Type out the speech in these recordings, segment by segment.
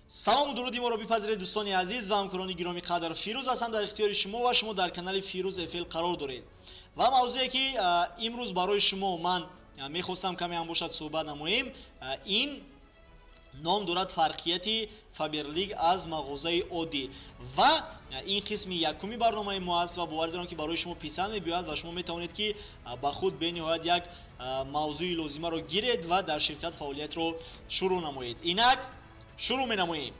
Салому дуруди моро бипазиред, дӯстони азиз ва ҳамкорони гиромӣ қадр. Фирӯз ҳастам дар ихтиёри шумо ва шумо дар канали Фирӯз ФЛ қарор доред. Ва мавзӯе ки имрӯз барои шумо ман мехостам каме ҳам бошад суҳбат намоем, ин ном дорад фарқияти Фаберлик аз мағозаи оддӣ. Ва ин қисми якуми барномаи мо аст ва боварӣ дорам, ки барои шумо писанд мебиёяд ва шумо метавонед, ки ба худ бениҳоят як мавзӯи лозимаро гиред ва дар ширкат фаъолиятро шурӯъ намоед. Инак шурӯъ менамоем.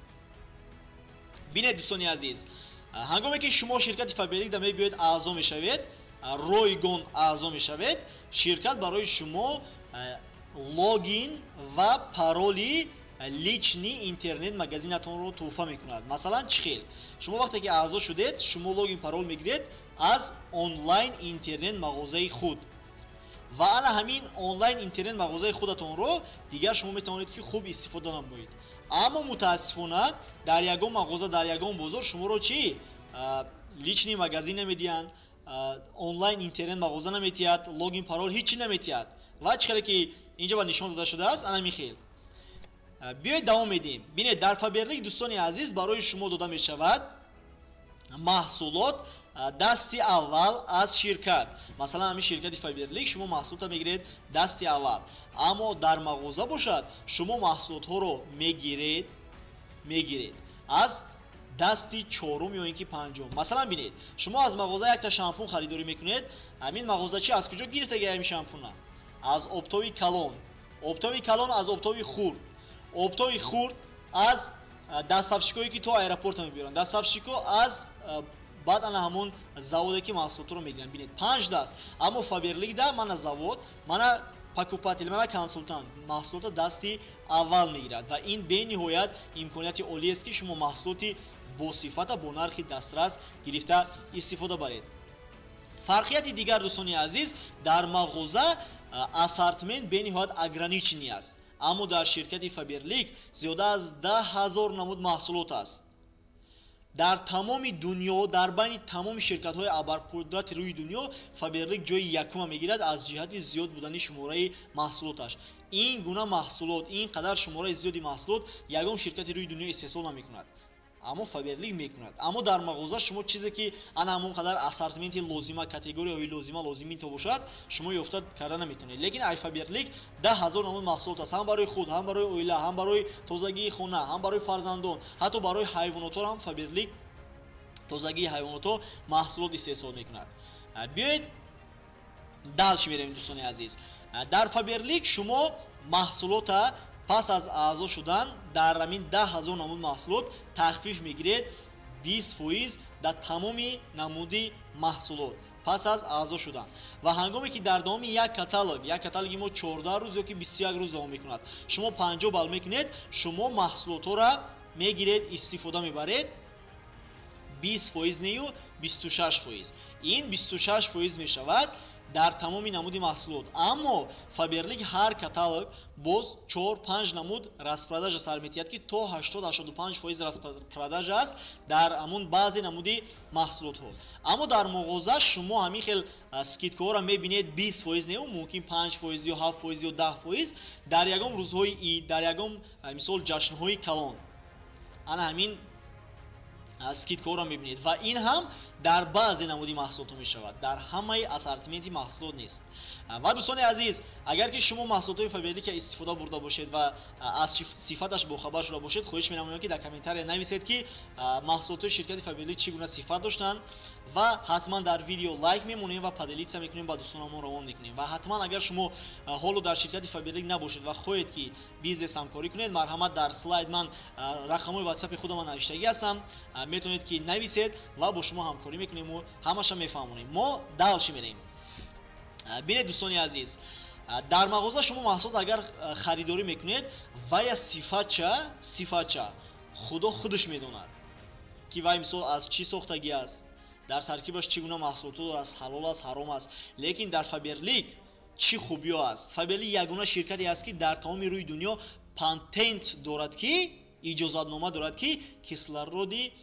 Бинед, дӯстони азиз, ҳангоме ки шумо ширкати Фаберликда мебиёед, аъзо мешавед, ройгон аъзо мешавед, ширкат барои шумо логин ва пароли личный интернет магазинатонро тӯҳфа мекунад. Масалан, чӣ хел? Шумо вақте ки аъзо шудед, шумо логин, парол мегиред аз онлайн интернет мағозаи худ ва ана ҳамин онлайн интернет мағозаи худатонро дигар шумо метавонед, ки хуб истифода намоед. Аммо мутаассифона дар ягон мағоза, дар ягон бозор шуморо чӣ личный магазин намедиҳанд, онлайн интернет мағоза наметиҳад, логин, парол ҳеҷ чӣ наметиҳад. Ва чӣ хеле ки инҷа ба нишон дода шудааст, ана михел. Биёед, давом медиҳем. Бинед, дар Фаберлик, дӯстони азиз, барои шумо дода мешавад маҳсулот дасти аввал аз ширкат. Масалан, ҳамин ширкати Фаберлик шумо маҳсулотро мегиред дасти аввал. Аммо дар мағоза бошад, шумо маҳсулотҳоро мегиред аз дасти чорум ё ин ки панҷум. Масалан, бинед, шумо аз мағоза якта шампун харидорӣ мекунед. Ҳамин мағозачи аз куҷо гирифтаги ҳамин шампуна? Аз оптовый калон. Оптовый калон аз оптовый хурд, оптовый хурд аз доставщикое, ки то аэропорта мебиёранд, доставщико аз баъд ана ҳамон заводе, ки маҳсулотро мегиранд. Бинед, панҷ даст. Аммо Фаберликда мана завод, мана покупатель, мана консултант маҳсулотро дасти аввал мегирад. Ва ин бениҳоят имконияти олиест, ки шумо маҳсулоти босифата бо нархи дастрас гирифта истифода баред. Фарқияти дигар, дӯстони азиз, дар мағоза ассортимент бениҳоят ограниченный аст, аммо дар ширкати Фаберлик зиёда аз 10 000 намуд маҳсулот аст. Дар тамоми дунё, дар байни тамоми ширкатҳои абарқудрати рӯи дунё Фаберлик ҷои якума мегирад аз ҷиҳати зиёд будани шумораи маҳсулоташ. Ин гуна маҳсулот, ин қадар шумораи зиёди маҳсулот ягон ширкати рӯи дунё истеҳсол намекунад, аммо Фаберлик мекунад. Аммо дар мағоза шумо чизе ки ана ҳамон қадар ассортименти лозима, категорияҳои лозима лозимито бошад, шумо ёфта карда наметавонед. Лекин ай Фаберлик 10 000 намуд маҳсулот аст, ҳам барои худ, ҳам барои оила, ҳам барои тозагии хона, ҳам барои фарзандон, ҳатто барои ҳайвонотро ҳам Фаберлик тозагии ҳайвоното маҳсулот истеҳсол мекунад. Биёед, дальше меравем, дӯстони азиз. Дар Фаберлик шумо маҳсулота пас аз аъзо шудан дар ҳамин 10 000 намуд маҳсулот тахфиф мегиред 20% дар тамоми намуди маҳсулот пас аз аъзо шудан. Ва ҳангоме ки дар давоми як каталог, як каталоги мо 14 рӯз ё ки 21 рӯз давом мекунад, шумо 50 балл мекунед, шумо маҳсулотҳоро мегиред, истифода мебаред 20% нею 26%. Ин 26% мешавад дар тамоми намуди маҳсулот. Аммо Фаберлик ҳар каталог боз 4-5 намуд распродажа сар метиҳад, ки то 80-85% распродажа аст дар ҳамун баъзе намуди маҳсулотҳо. Аммо дар муғоза шумо ҳамин хел скидкаҳоро мебинед, 20% неу мумкин 5% ё 7% ё 10% дар ягон рӯзҳои ид, дар ягон, мисол, ҷашнҳои калон ана ҳамин скидкаҳоро мебинед. Ва ин ҳам дар баъзе намуди маҳсулотҳо мешавад, дар ҳамаи ассортименти маҳсулот нест. Ва, дӯстони азиз, агар ки шумо маҳсулотҳои Фаберлика истифода бурда бошед ва аз сифаташ бохабар шуда бошед, хоҳиш менамоям, ки дар комментария нависед, ки маҳсулотҳои ширкати Фаберлик чӣ гуна сифат доштанд. Ва ҳатман дар видео лайк мемонем ва поделиться мекунем, ба дӯстонамон равон мекунем. Ва ҳатман, агар шумо ҳоло дар ширкати Фаберлик набошед ва хоҳед, ки бизнес ҳамкорӣ кунед, марҳамат, дар слайд ман рақамҳои ватсапи худама навиштагӣ ҳастам, метавонед, ки нависед ва бо шумо ҳамкорӣ мекунему ҳамаша мефаҳмонем. Мо дальше мерем. Бинед, дӯстони азиз, дар мағоза шумо маҳсулот агар харидорӣ мекунед, вая сифатча худо худаш медонад, ки вай, мисол, аз чӣ сохтагӣ аст, дар таркибаш чӣ гуна маҳсулотҳо аст, ҳалол аст, ҳаром аст. Лекин дар Фаберлик чӣ хубиё аст? Фаберлик ягона ширкате аст, ки дар тамоми рӯи дунё патент дорад, ки иҷозатнома дорад, ки кислороди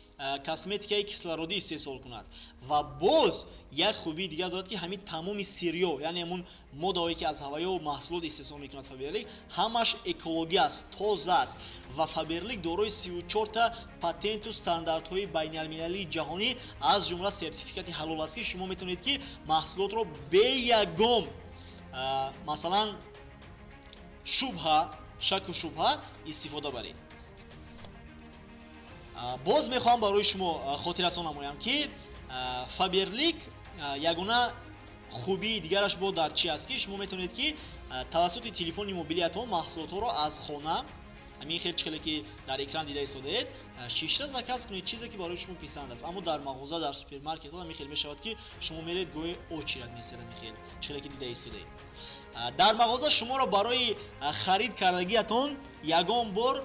косметикаи кислородӣ истеҳсол кунад. Ва боз як хубии дигар дорад, ки ҳамин тамоми сырьё, яъне ҳамун моддаҳое, ки аз ҳаваё маҳсулот истеҳсол мекунад Фаберлик, ҳамаш экологӣ аст, тоза аст. Ва Фаберлик дорои 34та патенту стандартҳои байналмилалии ҷаҳонӣ, аз ҷумла сертификати ҳалол аст, ки шумо метавонед, ки маҳсулотро бе ягон, масалан, шубҳа, шаку шубҳа истифода баред. Боз мехоҳам барои шумо хотиррасон намоям, ки Фаберлик ягона хубии дигараш бо дар чи аст, ки шумо метавонед, ки тавассути телефони мобилиятон маҳсулотҳоро аз хона, ҳамин хел чӣ хеле ки дар экран дида истодаед, шишта заказ кунед, чизе ки барои шумо писанд аст. Аммо дар мағоза, дар супермаркетҳо ҳамин хел мешавад, ки шумо меред, гоҳе очередь месед. Ҳамин хел чӣ хеле ки дида истодаед, дар мағоза шуморо барои харид кардагиатон ягон бор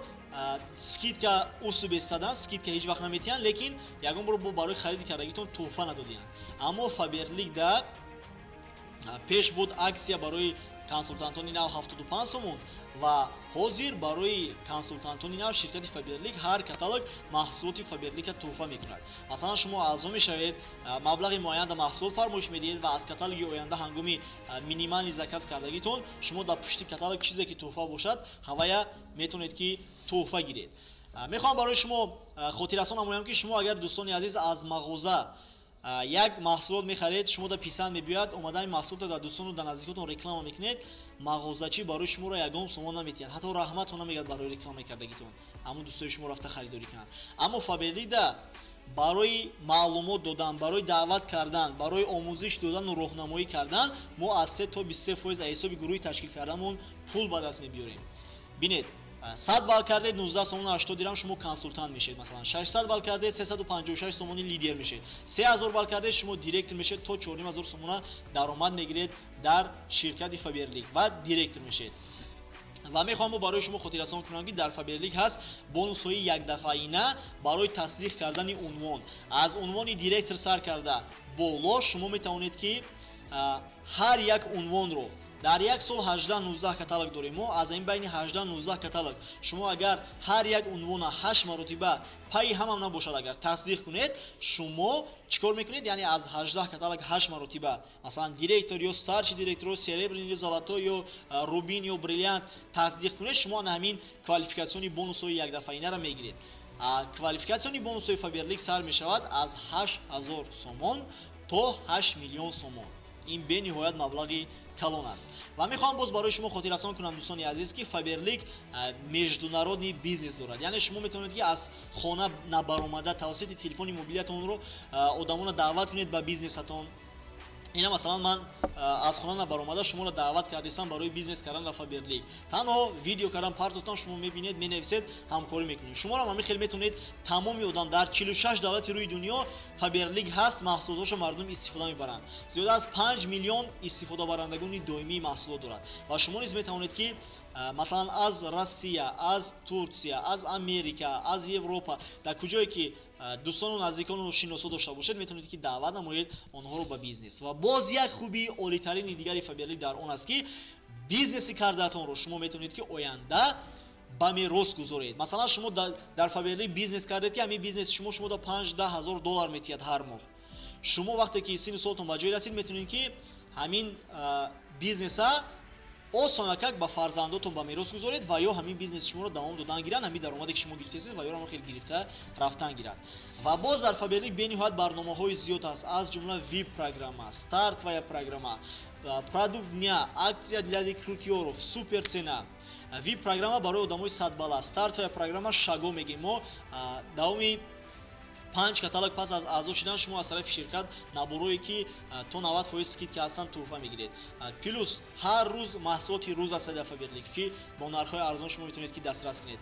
скидка усубестадан, скидка ҳеҷ вақт наметиҳанд, лекин ягон бор бо барои хариди кардагитон тӯҳфа надодиҳанд. Аммо Фаберлик да пеш буд аксия барои консултантони нав 75 сомон, ва ҳозир барои консултантони нав ширкати Фаберлик ҳар каталог маҳсулоти Фаберлика тӯҳфа мекунад. Масалан, шумо аъзо мешавед, маблағи муайянда маҳсулот фармоиш медиҳед ва аз каталоги оянда ҳангоми минимальный заказ кардагитон шумо дар пушти каталог чизе ки тӯҳфа бошад, ҳавая метавонед, ки тӯҳфа гиред. Мехоҳам барои шумо хотиррасон намоям, ки шумо агар, дӯстони азиз, аз мағоза як маҳсулот мехаред, шумо да писанд мебиёяд, омадани маҳсулотро дар дӯстону дар наздикотон реклама мекунед, мағозачӣ барои шуморо ягон сомон наметиҳанд, ҳатто раҳматон намегӯяд барои реклама кардагитон, ҳамун дӯстои шумо рафта харидорӣ кунанд. Аммо Фаберлида барои маълумот додан, барои даъват кардан, барои омӯзиш додану роҳнамоӣ кардан мо аз 3 то 23% аз ҳисоби гурӯҳи ташкил кардамон пул ба даст мебиёрем. Бинед, 100 балл кардед, 19 сомон 80 дирам, шумо консултант мешед. Масалан, 600 балл кардед, 356 сомони лидер мешед. 3000 балл кардед, шумо директор мешед, то 4500 сомона даромад мегиред дар ширкати Фаберлик ва директор мешед. Ва мехоҳам барои шумо хотиррасон кунам, ки дар Фаберлик ҳаст бонусҳои якдафъаина барои тасдиқ кардани унвон. Аз унвони директор сар карда боло шумо метавонед, ки ҳар як унвонро дар як сол, 18-19 каталог дорем мо, аз ин байни 18-19 каталог шумо агар ҳар як унвона 8 маротиба пайи ҳамам набошад, агар тасдиқ кунед, шумо чӣ кор мекунед? Яъне аз 18 каталог 8 маротиба, масалан, директор ё старший директор ё серебряный ё золотой ё рубин ё бриллиант тасдиқ кунед, шумо ана ҳамин квалификатсиони бонусҳои якдафъаинаро мегиред. Квалификатсиони бонусҳои Фаберлик сар мешавад аз 8000 сомон то 8 миллион сомон. Ин бениҳоят маблағи калон аст. Ва мехоҳам боз барои шумо хотиррасон кунам, дӯстони азиз, ки Фаберлик международный бизнес дорад, яъне шумо метавонед, ки аз хона набаромада тавассути телефони мобилиятонро одамонро даъват кунед ба бизнесатон. Ина, масалан, ман аз хона набаромада шуморо даъват кардесам барои бизнес кардан ва Фаберлик. Танҳо видео кардам, партофтам, шумо мебинед, менависед, ҳамкорӣ мекунем. Шуморо ҳамин хел метавонед тамоми одам дар 46 давлати рӯи дунё Фаберлик ҳаст, маҳсулоташо мардум истифода мебаранд. Зиёда аз 5 миллион истифодабарандагони доимии маҳсулот дорад. Ва шумо низ метавонед, ки масалан, аз Россия, аз Турсия, аз Америка, аз Европа, дар куҷое ки дӯстону наздикону шиносо дошта бошед, метавонед, ки даъват намоед онҳоро ба бизнес. Ва боз як хубии олитарини дигари Фаберлик дар он аст, ки бизнеси кардаатонро шумо метавонед, ки оянда ба мерос гузоред. Масалан, шумо дар Фаберлик бизнес кардед, ки ҳамин бизнеси шумо шумо да 5-10 ҳазор доллар метиҳад ҳар моҳ. Шумо вақте ки синну солтон ба ҷое расид, метавонед, ки ҳамин бизнеса осонакак ба фарзандотон ба мерос гузоред ва ё ҳамин бизнеси шуморо давом додан гиранд, ҳамин даромаде, ки шумо гирифтаед, ва ёро хел гирифта рафтан гиранд. Ва боз дар Фаберлик бениҳоят барномаҳои зиёд аст, аз ҷумла ВИП программа, стартовая программа, продукт дня, акция для рекрутёров, супер цена. ВИП программа барои одамои садбала, стартовая программа, шаго мегӯем мо, давоми панҷ каталог пас аз аъзо шудан шумо аз тарафи ширкат наборое, ки то 90% скидка ҳастанд, тӯҳфа мегиред. Плюс ҳар рӯз маҳсулоти рӯз аст дар Фаберлик, ки бо нархҳои арзон шумо метавонед, ки дастрас кунед.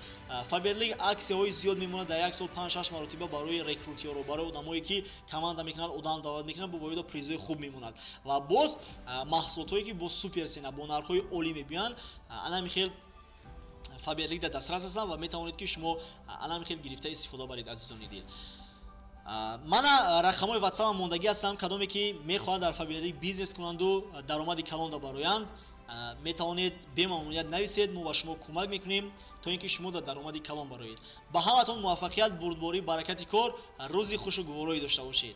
Фаберлик аксияҳои зиёд мемонад дар як сол 5-6 маротиба барои рекрутёро, барои одамое, ки команда мекунанд, одам даъват мекунанд, бо воида призои хуб мемонад. Ва боз маҳсулотҳое, ки бо супер цена, бо нархҳои олӣ мебиёянд, анами хел Фаберлик дар дастрас ҳастанд ва метавонед, ки шумо анами хел гирифта истифода баред. Азизони дил, мана рақамҳои ватсапам мондагӣ ҳастам. Кадоме ки мехоҳанд дар Фаберлик бизнес кунанду даромади калон бароянд. Метавонед бемамнуният нависед, мо ба шумо кӯмак мекунем, то ин ки шумо дар даромади калон бароед. Ба ҳаматон муваффақият, бурдборӣ, баракати кор, рӯзи хушу гуворое дошта бошед.